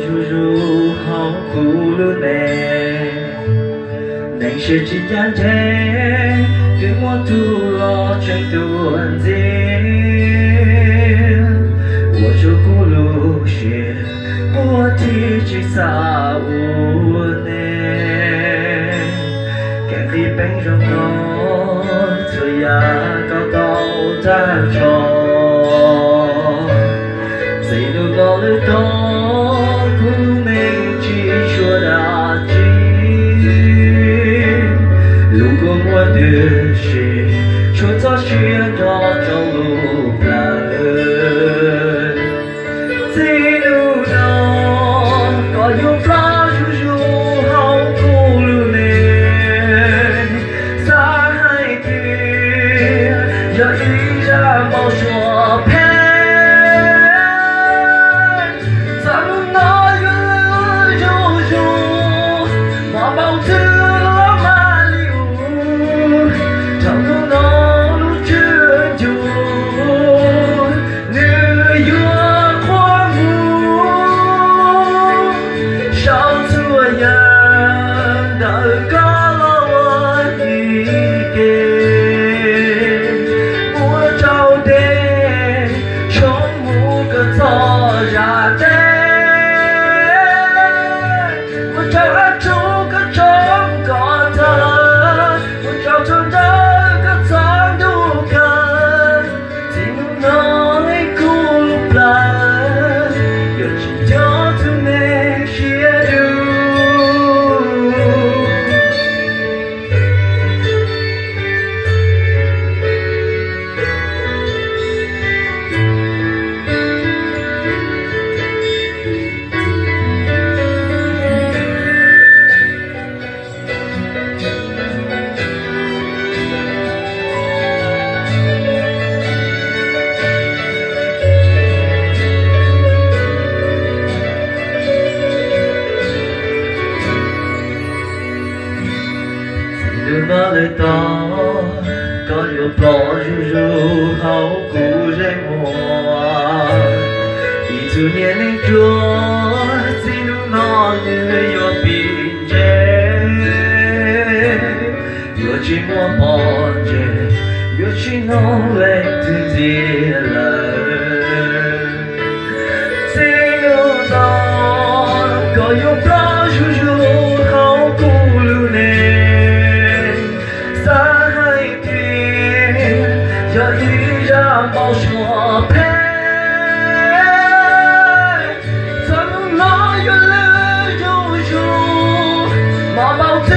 zuj zus hauv kuv lub neej. Neeg siab tsis ncaj ncees, twb muaj tus los tseem tuaj ntxias, ua rau kuv lub siab quaj thiab tsis xav ua neej. Kev nqis peev zoo no txhua yam koj tau tag nrho. Txij hnub no lawm tod, kuv lub neej tsis tshuav dab tsi, lub kua muag twb sim tshuav txoj sia nrog rau lub plawv. Txij hnub no koj yuav ploj zuj zus hauv kuv lub neej, xav hais tias yog ib zaj npau suav phem. Txij hnub no yuav lwj zuj zus, mos npau txwv los mas li ub. Thaum hnub no lub tswv ncuj nws yuav qhuav mus, sau txhua yam ntawm koj los ua ib ke, ua rau dej tshoob mus koj txoj zaj teb, ua rau av tsuj koj tshoob koj tawg, ua rau tsaus ntuj koj txoj ntuj kawg. Txij hnub no kuv lub plawv yuav tsis nco tus neeg siab dub. Txij hnub no lawm tod, koj yuav ploj zuj zus hauv kuv zej muag. Ib tug niag neeg ruam, txij hnub no nws yuav pib ntse, yuav tsis muaj poj ntsev, yuav tsis hnov leej twg ntxias lawm. Txij hnub no koj yuav ploj zuj zus hauv kuv lub neej, xav hais tias yog ib zaj npau suav phem. Txij hnub no yuav lwj zuj zus, mos npau txwv